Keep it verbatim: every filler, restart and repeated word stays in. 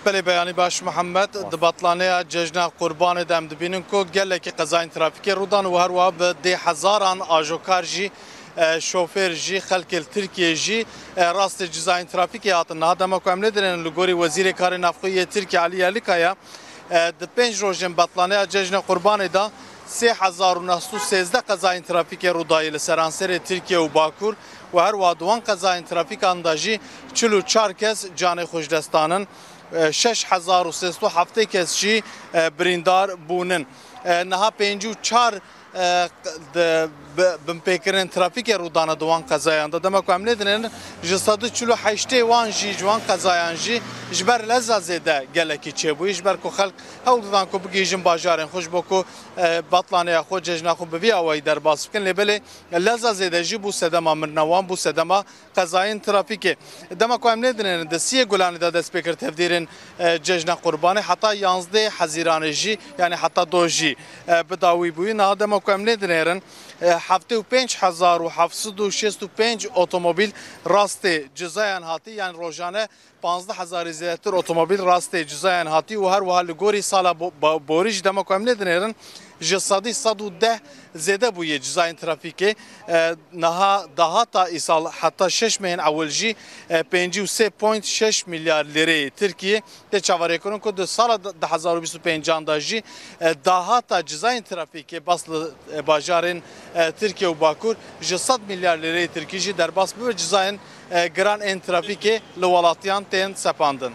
Belê, beyanî baş Mihemed. Di betlaneya Cejna Qurbanê de em dibînin ku gelekî qezayên trafîkê rû dan û her wiha bi dê hezaran ajokar jî, e, şofêr jî, xelkê li Tirkiyê jî, e, rastê cizayên trafîkê hatin. Niha dema ku em lê dinêrin, li gorî Wezîrê Karê Navxwe yê Tirkiye Elî Yerlikaya, e, di pênc rojên betlaneya Cejna Qurbanê de sê hezar û neh sed û sêzdeh qezayên trafîkê rû dayî li seranserê Tirkiye û Bakur û her wiha di wan qezayên trafîkan de jî çil û çar kes canê xwe ji dest danin. E, şeş hezar û sê sed û heftê kes jî, e, birîndar bûnin. E, niha pêncî û çar, e, di, bi, binpêkirinên trafîkê rû dane di wan qezayan de. Dema ku em lê dinêrin, ji sed û çil û heştê wan jî, ji wan qezayan jî ji ber leza zêde gelekî çêbûyî. Ji ber ku xelk hewl didan ku bigihîjin bajarên xwe, ji bo ku, e, betlaneya xwe, cejna xwe bi vî awayî derbas bikin. Lê belê leza zêde jî bû sedema mirina wan, bû sedema qezayên trafîkê. Dema ku em lê dinêrin, di siyê Gulanê de dest pê kir tevdîrên, e, Cejna Qurbanê, heta yanzdeh Hezîranê jî, yanî heta do jî, e, bi dawî bûyî. Niha dema ku em lê dinêrin, e, heftê û pênc hezar û heft sed û şêst û pênc otomobîl rastê cizayan hatî, yanî rojane panzdeh hezarî zêdetir otomobîl rastê cizayan hatî û her wiha li gorî sala bo-, bo-, borî jî dema ku em lê dinêrin, ji sedî sed û deh zêde bûye cizayên trafîkê. E, niha dahata îsal heta şeş mehên ewil jî, e, pêncî û sê point şeş milyar lîreyê Tirkiyê tê çaverêkirin ku di sala du hezar û bîst û pêncan de jî, e, dahata cizayên trafîkê bas li, e, bajarên, e, Tirkiye û Bakur ji sed milyar lîreyê Tirkî jî derbas bibe, cizayên, e, giran ên trafîkê li welatiyan tên sepandin.